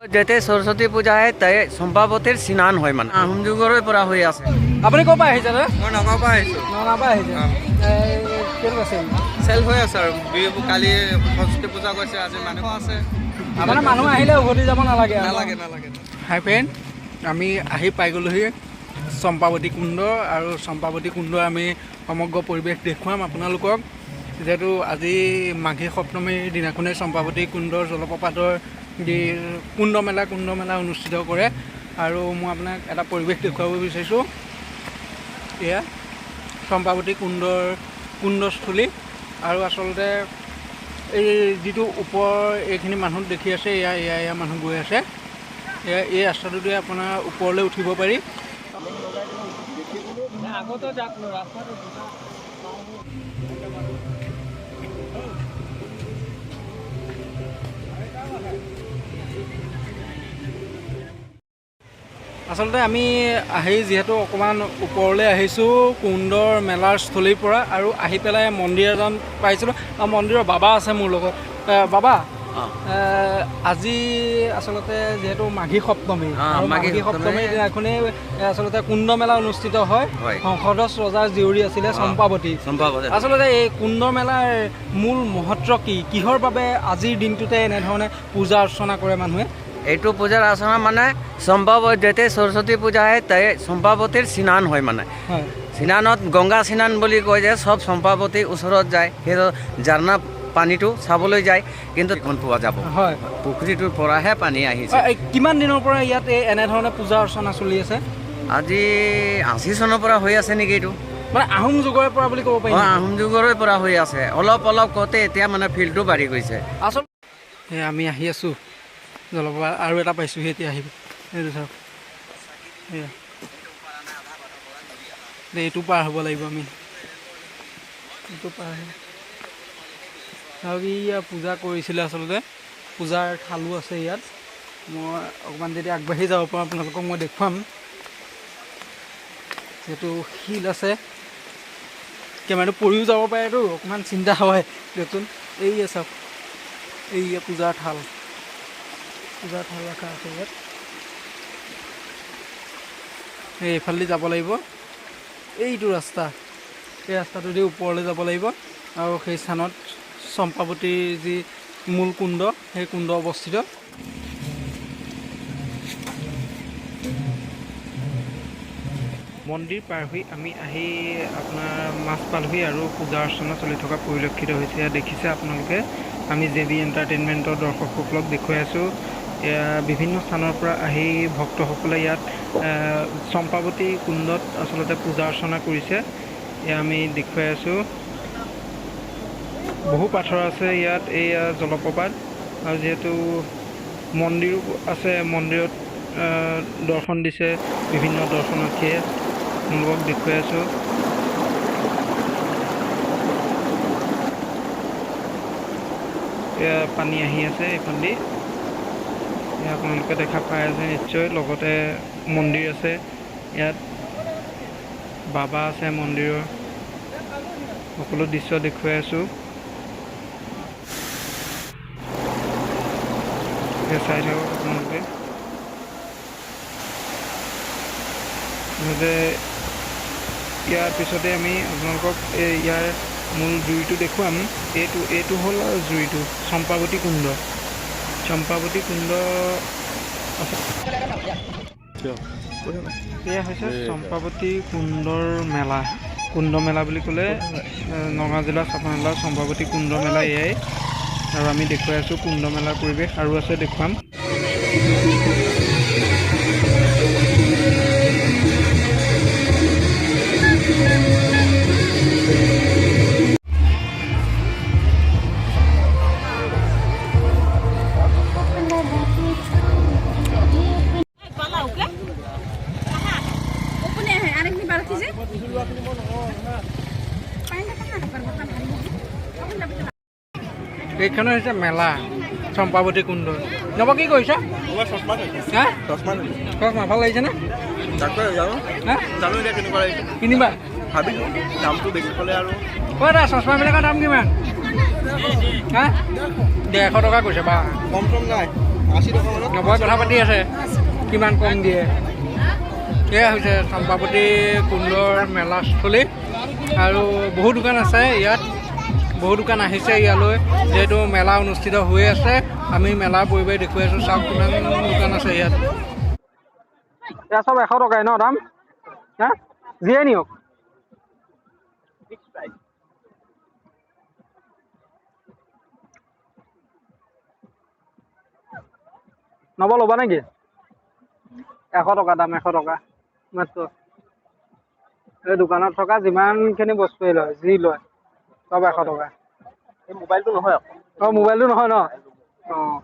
যেতিয়া সৰস্বতী পূজা হয় তাই চম্পাৱতীৰ স্নান হয়, মানে আহোম যুগৰে পৰা হৈ আছে। আপুনি ক'ৰ পৰা আহিছে দাদা? মই নগাঁৱৰ পৰা আহিছোঁ। নগাঁৱৰ পৰা আহিছে। এই, কেনেকুৱা আছিল? চেল হৈ আছে আৰু বিহু কালি সৰস্বতী পূজা গৈছে, আজি মানুহ আছে। মানে মানুহ আহিলে উভতি যাব নালাগে আৰু? নালাগে, নালাগে। হাই ফ্ৰেণ্ড, আমি আহি পাই গ'লোহি চম্পাৱতী কুণ্ড আৰু চম্পাৱতী কুণ্ড আমি সমগ্ৰ পৰিৱেশ দেখুৱাম আপোনালোকক। যিহেতু আজি মাঘী সপ্তমীৰ দিনাখনেই চম্পাৱতী কুণ্ডৰ জলপ্ৰপাতৰ যি কুণ্ড মেলা অনুষ্ঠিত কৰে আৰু মই আপোনাক এটা পৰিৱেশ দেখুৱাব বিচাৰিছোঁ। এয়া চম্পাৱতী কুণ্ডৰ কুণ্ডস্থলী আৰু আচলতে এই যিটো ওপৰ এইখিনি মানুহ দেখি আছে, এয়া এয়া এয়া মানুহ গৈ আছে। এয়া এই ৰাস্তাটোতে আপোনাৰ ওপৰলৈ উঠিব পাৰি। আচলতে আমি আহি যিহেতু অকণমান ওপৰলৈ আহিছোঁ কুণ্ডৰ মেলাৰ স্থলীৰ পৰা আৰু আহি পেলাই মন্দিৰ এজন পাইছিলোঁ আৰু মন্দিৰৰ বাবা আছে মোৰ লগত। বাবা, আজি আচলতে যিহেতু মাঘী সপ্তমী আৰু মাঘী মাঘী সপ্তমী। সপ্তমীৰ দিনাখনেই আচলতে কুণ্ড মেলা অনুষ্ঠিত হয়। হয়। হংসধ্বজ ৰজাৰ জীয়ৰী আছিলে চম্পাৱতী। চম্পাৱতী। আচলতে এই কুণ্ড মেলাৰ মূল মহত্ব কি? কিহৰ বাবে আজিৰ দিনটোতে এনেধৰণে পূজা অৰ্চনা কৰে মানুহে? এইটো পূজাৰ আচৰণ মানে চম্পাৱতী যেতিয়া সৰস্বতী পূজা হয় তাই চম্পাৱতীৰ স্নান হয়, মানে স্নানত গংগা স্নান বুলি কয় যে চব চম্পাৱতীৰ ওচৰত যায়, সেই ঝৰ্ণা পানীটো চাবলৈ যায়, কিন্তু এখন পোৱা যাব। পুখুৰীটোৰ পৰাহে পানী আহিছে। এই কিমান দিনৰ পৰা ইয়াত এই এনেধৰণে পূজা অৰ্চনা চলি আছে? আজি 80 চনৰ পৰা হৈ আছে নেকি এইটো। মানে আহোম যুগৰে পৰা বুলি ক'ব পাৰি নেকি? আহোম যুগৰে পৰা হৈ আছে। অলপ অলপ কওঁতে এতিয়া মানে ফিল্ডটো বাঢ়ি গৈছে। আচল এই আমি আহি আছোঁ জলপ্ৰপাত আৰু এটা পাইছোঁহি এতিয়া আহিব। এইটো চাওক, এয়া দে, এইটো পাৰ হ'ব লাগিব আমি, এইটো পাৰ হৈ। আৰু ইয়াৰ পূজা কৰিছিলে, আচলতে পূজাৰ থালো আছে ইয়াত। মই অকণমান যদি আগবাঢ়ি যাব পাৰোঁ, আপোনালোকক মই দেখুৱাম। যিহেতু শিল আছে, কেমেৰাটো পৰিও যাব পাৰেতো, অকণমান চিন্তা হয় দিয়কচোন। এইয়া চাওক, এইয়া পূজাৰ থাল, পূজাৰ থাল ৰখা আছে ইয়াত। এই এইফালেদি যাব লাগিব, এইটো ৰাস্তা, এই ৰাস্তাটো দি ওপৰলৈ যাব লাগিব আৰু সেই স্থানত চম্পাৱতীৰ যি মূল কুণ্ড, সেই কুণ্ড অৱস্থিত। মন্দিৰ পাৰ হৈ আমি আহি আপোনাৰ মাছ পালোহি আৰু পূজা অৰ্চনা চলি থকা পৰিলক্ষিত হৈছে। এয়া দেখিছে আপোনালোকে, আমি জে বি এণ্টাৰটেইনমেণ্টৰ দৰ্শকসকলক দেখুৱাই আছোঁ। এয়া বিভিন্ন স্থানৰ পৰা আহি ভক্তসকলে ইয়াত চম্পাৱতী কুণ্ডত আচলতে পূজা অৰ্চনা কৰিছে। এয়া আমি দেখুৱাই আছোঁ। বহু পাথৰ আছে ইয়াত। এয়া জলপ্ৰপাত আৰু যিহেতু মন্দিৰো আছে, মন্দিৰত দৰ্শন দিছে বিভিন্ন দৰ্শনাৰ্থীয়ে, তেওঁলোকক দেখুৱাই আছোঁ। এয়া পানী আহি আছে এইফালেদি, এয়া আপোনালোকে দেখা পাই আছে নিশ্চয়। লগতে মন্দিৰ আছে ইয়াত, বাবা আছে মন্দিৰৰ, সকলো দৃশ্য দেখুৱাই আছোঁ। এয়া চাই থাকক আপোনালোকে। মুঠতে ইয়াৰ পিছতে আমি আপোনালোকক এই ইয়াৰ মূল জুৰিটো দেখুৱাম। এইটো হ'ল জুৰিটো, চম্পাৱতী কুণ্ড। চম্পাৱতী কুণ্ড আছে। এয়া হৈছে চম্পাৱতী কুণ্ডৰ মেলা। কুণ্ড মেলা বুলি ক'লে নগাঁও জিলাৰ চাপানলা চম্পাৱতী কুণ্ড মেলা এয়াই আৰু আমি দেখুৱাই আছোঁ কুণ্ড মেলাৰ পৰিৱেশ আৰু আছে, দেখুৱাম। আৰেকদিন বাড়তি যে। এইখনে হৈছে মেলা, চম্পাৱতী কুণ্ড। নৱ, কি কৰিছা? হা, চশমা ভাল লাগিছেনে? জানো। হা? জানো, এতিয়া কেনেকুৱা লাগিছে। কিনিবা? ভাবিছোঁ, দামটো বেছি ক'লে আৰু। অ' দা, চশমাবিলাকৰ দাম কিমান? হা, 150 টকা কৈছে বা। কম চম নাই? নবই কথা পাতি আছে কিমান কম দিয়ে। এয়া হৈছে চম্পাৱতী কুণ্ডৰ মেলাস্থলী আৰু বহু দোকান আছে ইয়াত, বহু দোকান আহিছে ইয়ালৈ, যিহেতু মেলা অনুষ্ঠিত হৈ আছে। আমি মেলাৰ পৰিৱেশ দেখুৱাই আছোঁ, চাওক কিমান দোকান আছে ইয়াত। এয়া চব 100 টকাই ন দাম? হা, যিয়ে নিয়ক। নব ল'বা নেকি? 100 টকা দাম, 100 টকা মাত্ৰ। এই দোকানত থকা যিমানখিনি বস্তুৱেই লয়, যি লয় চব 100 টকা। মোবাইলটো নহয়। অঁ, মোবাইলটো নহয় ন? অঁ।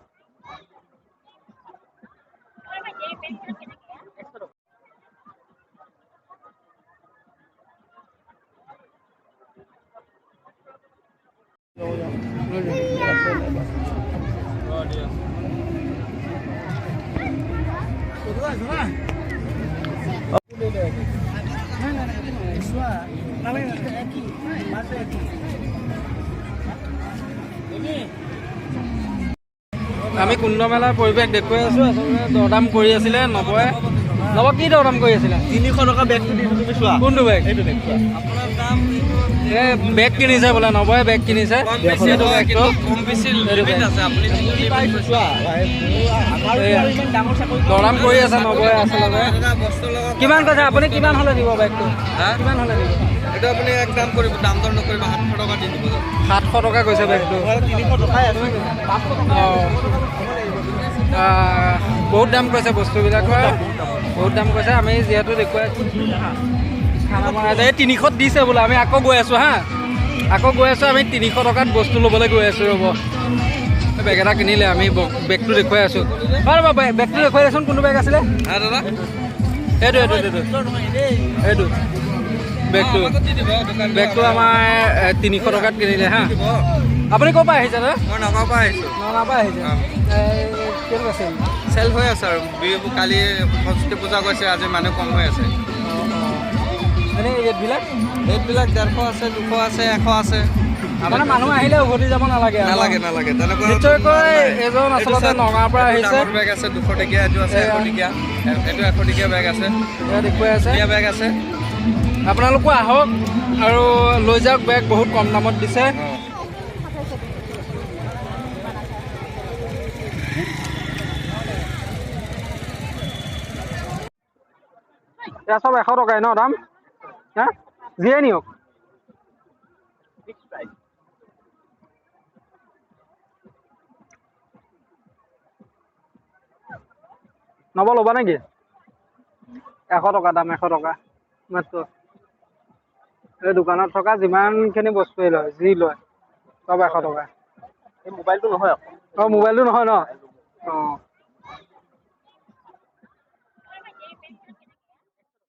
আমি কুণ্ড মেলাৰ পৰিৱেশ দেখুৱাই আছোঁ। আচলতে দৰদাম কৰি আছিলে নবয়ে। নৱ, কি দৰদাম কৰি আছিলে? 300 টকা বেগটো দিছোঁ, তুমি চোৱা। কোনটো বেগ? এইটো বেগ চোৱা। আপোনাৰ দাম। এই বেগ কিনিছে বোলে নবয়ে, বেগ কিনিছে। এইটো বেগটো। কম বেছি লিমিট আছে, আপুনি চোৱা। দৰদাম কৰি আছে নবয়ে আচলতে। বস্তুৰ লগত। কিমান কৈছে আপুনি? কিমান হ'লে দিব বেগটো? কিমান হ'লে দিব? এইটো আপুনি এক দাম কৰিব, দাম দৰ নকৰিব, 700 টকা দি দিব। 700 টকা কৈছে বেগটো। 300 টকাই আছে। অঁ, বহুত দাম কৈছে বস্তুবিলাকৰ, বহুত দাম কৈছে। আমি যিহেতু দেখুৱাই খানা বনাই এই 300ত দিছে বোলে। আমি আকৌ গৈ আছোঁ, হা, আকৌ গৈ আছোঁ। আমি 300 টকাত বস্তু ল'বলৈ গৈ আছোঁ। ৰ'ব, বেগ এটা কিনিলে, আমি বেগটো দেখুৱাই আছোঁ। ৰ'ব, বেগটো দেখুৱাই দেচোন, কোনটো বেগ আছিলে? হা দাদা। এইটো এইটো এইটো এইটো বেগটো। বেগটো আমাৰ 300 টকাত কিনিলে। হা, আপুনি ক'ৰ পৰা আহিছে দাদা? মই নগাঁৱৰ পৰা আহিছোঁ। নগাঁৱৰ পৰা আহিছে। কেনেকুৱা চেল? চেল হৈ আছে আৰু বিহু, কালি সৰস্বতী পূজা গৈছে, আজি মানুহ কম হৈ আছে। এনেই ৰেটবিলাক? ৰেটবিলাক 150 আছে, 200 আছে, 100 আছে। মানে মানুহ আহিলে উভতি যাব নালাগে? নালাগে, নালাগে তেনেকুৱা। নিশ্চয়কৈ এজন আচলতে নগাঁৱৰ পৰা আহিছে। বেগ আছে 200 টকীয়া, এইটো আছে 100 টকীয়া, এইটো 100 টকীয়া বেগ আছে। দেখুৱাই আছে। বেগ আছে। আপোনালোকো আহক আৰু লৈ যাওক বেগ, বহুত কম দামত দিছে। এয়া চব 100 টকাই ন দাম? হা, যিয়ে নিয়ক। নব ল'বা নেকি? 100 টকা দাম, 100 টকা মাত্ৰ। এই দোকানত থকা যিমানখিনি বস্তুৱেই লয়, যি লয় চব 100 টকা। মোবাইলটো নহয়। অঁ, মোবাইলটো নহয় ন? অঁ।